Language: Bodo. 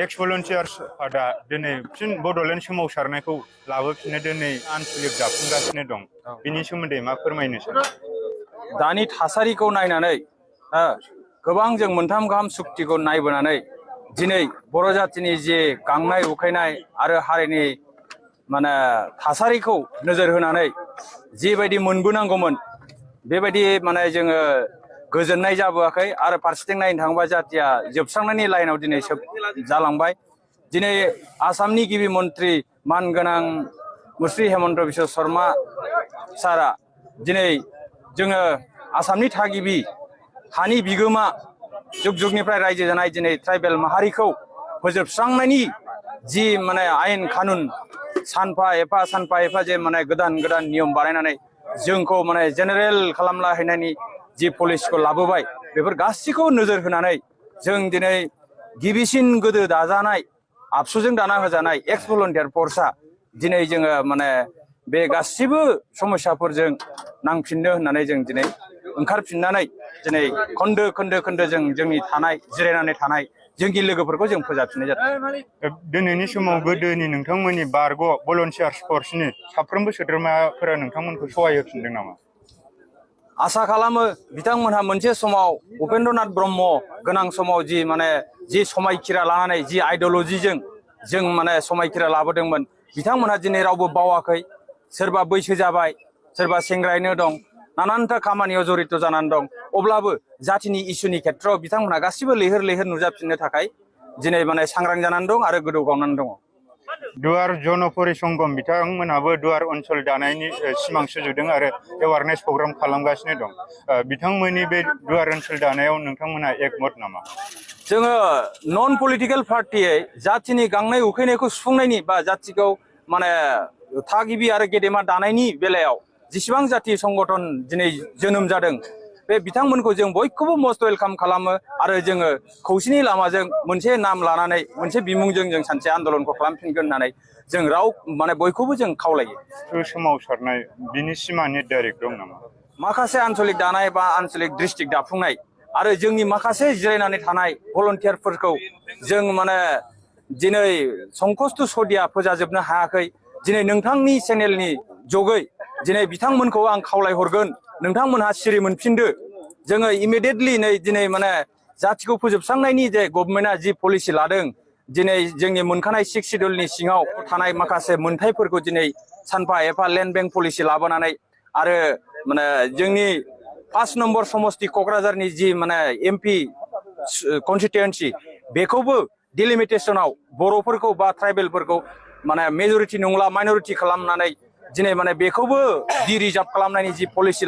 एक्स भलन्टियार्स दा दिनै फिन बड'लेण्ड सोमावसारनायखौ लाबोफिननो दिनै आनसलिक दाफुंगासिनो दं बिनि सोमोन्दै मा फोरमायनो सानो? दानि थासारिखौ नायनानै गोबां जों मोनथाम गाहाम सुक्तिखौ नायबोनानै दिनै बर' जातिनि जे गांनाय उखैनाय आरो हारिनि माने थासारिखौ नोजोर होनानै जिबायदि मोनबोनांगौमोन बेबायदि माने जोङो गोजोननाय जाबोआखै आरो फारसेथिं नायनो थाङोबा जातिया जोबस्रांनायनि लाइनाव दिनै जालांबाय। दिनै आसामनि गिबि मन्त्रि मानगोनां मुश्री हेमन्त बिश्व शर्मा सारा दिनै जोङो आसामनि थागिबि हानि बिगोमा जुग जुगनिफ्राय रायजो जानाय दिनै ट्राइबेल माहारिखौ फोजोबस्रांनायनि जि माने आयेन कानुन सानफा एफा जे माने गोदान गोदान नियम बानायनानै जोंखौ माने जेनेरेल खालामला हैनायनि जि पलिसिखौ लाबोबाय बेफोर गासैखौ नोजोर होनानै जों दिनै गिबिसिन गोदो दाजानाय आबसुजों दाना होजानाय एक्स भलन्टियार फर्सआ दिनै जोङो माने बे गासिबो समस्याफोरजों नांफिननो होननानै जों दिनै ओंखारफिननानै दिनै खोन्दो खोन्दो जों जोंनि थानाय जिरायनानै थानाय जोंनि लोगोफोरखौ जों फोजाबफिननाय जादों। दिनैनि समाव गोदोनि नोंथांमोननि बारग' भलन्टियार्स फर्सनि साफ्रोमबो सोद्रोमाफोरा नोंथांमोनखौ सहाय होफिनदों नामा? आसा खालामो बिथांमोनहा मोनसे समाव उपेन्द्रनाथ ब्रह्म गोनां समाव जि समायखिरा लानानै जि आइडियलजिजों जों माने समायखिरा लाबोदोंमोन बिथांमोनहा दिनै रावबो बावाखै। सोरबा बैसो जाबाय, सोरबा सेंग्रायैनो दं, नानानथा खामानियाव जरित जानानै दं। अब्लाबो जातिनि इसुनि खेथ्रआव बिथांमोनहा गासिबो लैहोर लैहोर नुजाफिननो थाखाय दिनै माने सांग्रां जानानै दं आरो गोदौगावनानै दङ। दुवार जन परिसंगम बिथांमोनहाबो दुवार ओनसोल दानायनि सिमां सुजुदों आरो एवारनेस प्रग्राम खालामगासिनो दं। बिथांमोननि बे दुवार ओनसोल दानायाव नोंथांमोनहा एकमत नामा? जोङो नन पलिटिकेल पार्टियै जातिनि गांनाय उखैनायखौ सुफुंनायनि बा जातिखौ माने थागिबि आरो गेदेमा दानायनि बेलायाव जेसेबां जाति संगठन दिनै जोनोम जादों बे बिथांमोनखौ जों बयखौबो मस्ट वेलकाम खालामो आरो जोङो खौसेनि लामाजों मोनसे नाम लानानै मोनसे बिमुंजों जों सानसे आन्दलनखौ खालामफिनगोन होननानै जों माने बयखौबो जों खावलायो। सोमावसारनाय बिनि सिमा निर्धारित दं नामा? माखासे आनसलिक दानाय बा आनसलिक डिस्ट्रिक्ट दाफुंनाय आरो जोंनि माखासे जिरायनानै थानाय भलन्टियारफोरखौ जों माने दिनै संकस्त सदिया फोजाजोबनो हायाखै। दिनै नोंथांनि चेनेलनि जगै दिनै बिथांमोनखौ आं खावलायहरगोन नोंथांमोनहा सिरि मोनफिनदो। जोङो इमिडियेटलि दिनै माने जातिखौ फोजोबस्रांनायनि जे गभर्नमेन्टआ जि पलिसि लादों दिनै जोंनि मोनखानाय 6 सिडिउलनि सिङाव थानाय माखासे मोनथायफोरखौ दिनै सानफा एफा लेन्ड बेंक पलिसि लाबोनानै आरो माने जोंनि 5 नम्बर समस्ति क'क्राझारनि जि माने एमपि कनस्टिटुएन्सि बेखौबो डिलिमिटेसनाव बर'फोरखौ बा ट्राइबेलफोरखौ माने मेजरिटि नंला माइनरिटि खालामनानै दिनै माने बेखौबो डि रिजार्भ खालामनायनि जि पलिसि